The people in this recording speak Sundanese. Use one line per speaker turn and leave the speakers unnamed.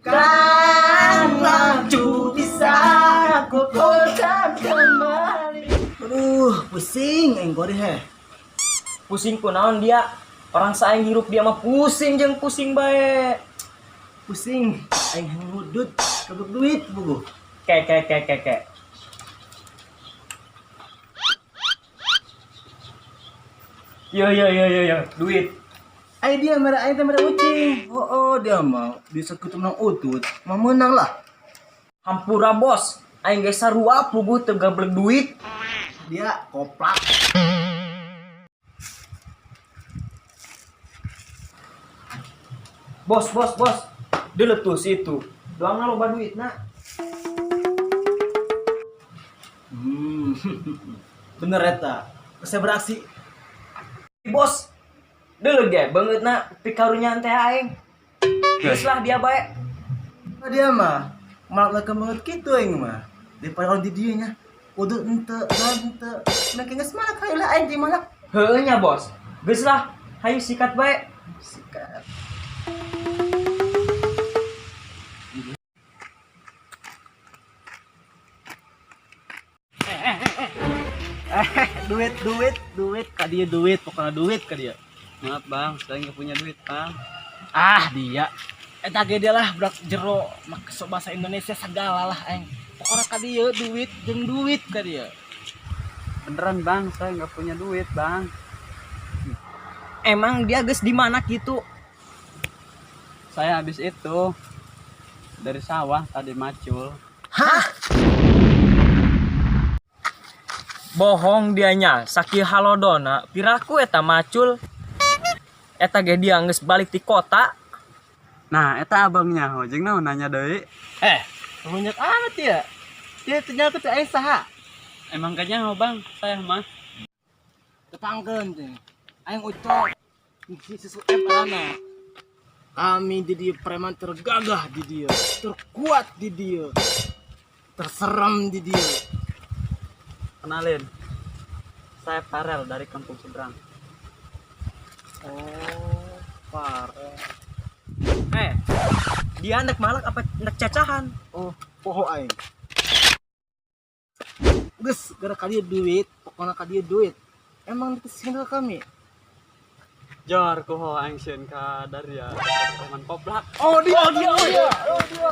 Kan waktu bisa ku putar kembali.
Aduh, pusing aing kori heh.
Pusing kunaon dia? Orang saing hirup dia mah pusing jeung pusing bae.
Pusing aing ngudut kebek duit bugu.
Ke ke ke ke ke. Yo yo yo yo yo, duit.
Ai dia merah aing teh merah ucing. Oh, oh dia mah bisa ketemu menang utut, mah menang lah.
Hampura bos, aing geus sarua puguh teu gablek duit.
Dia koplak.
Bos bos bos, deuleu tuh si itu. Doangna loba duitna.
Bener eta. Saya beraksi.
Bos, deuleu ge beungeutna pikarunyaan teh aing. Geus lah dia bae.
Nah, dia mah malah banget gitu aing mah. Daripada orang di dieu nya. Udut ente, dan ente. Mereka geus malak hayu lah aing di malak.
Heueuh nya bos. Geus lah, hayu sikat bae.
Sikat. Duit, duit, duit, ka dia duit, pokoknya duit ka dia.
Maaf bang, saya nggak punya duit bang.
Ah, dia. Eta ge dia lah budak jero make sok bahasa Indonesia segala lah aing. Pokoknya ka dia duit jeung duit ka dia.
Beneran bang, saya nggak punya duit bang.
Emang dia geus di mana gitu?
Saya habis itu dari sawah tadi macul.
Bohong dianya, sakieu halodona, piraku eta macul. Eta ge dia geus balik ti kota.
Nah, eta abangnya, ho, jeung naon nanya deui?
Eh, banyak amat ya. Dia ternyata teh aing saha?
Emang kayaknya ho bang, saya mah.
Tepangkeun teh. Aing ucok. Si susu F alana. Kami di dia preman tergagah di dia, terkuat di dia, terseram di dia.
Kenalin, saya Farel dari kampung seberang.
Oh, Farel.
Eh, dia anak malak apa anak cacahan?
Oh, poho aing. Geus, gara ka dia duit, pokoknya ka dia duit. Emang itu single kami.
Jor, kuho aing sieun ka Daria, preman koplak.
Oh, dia, oh, dia, oh, dia. Oh, dia.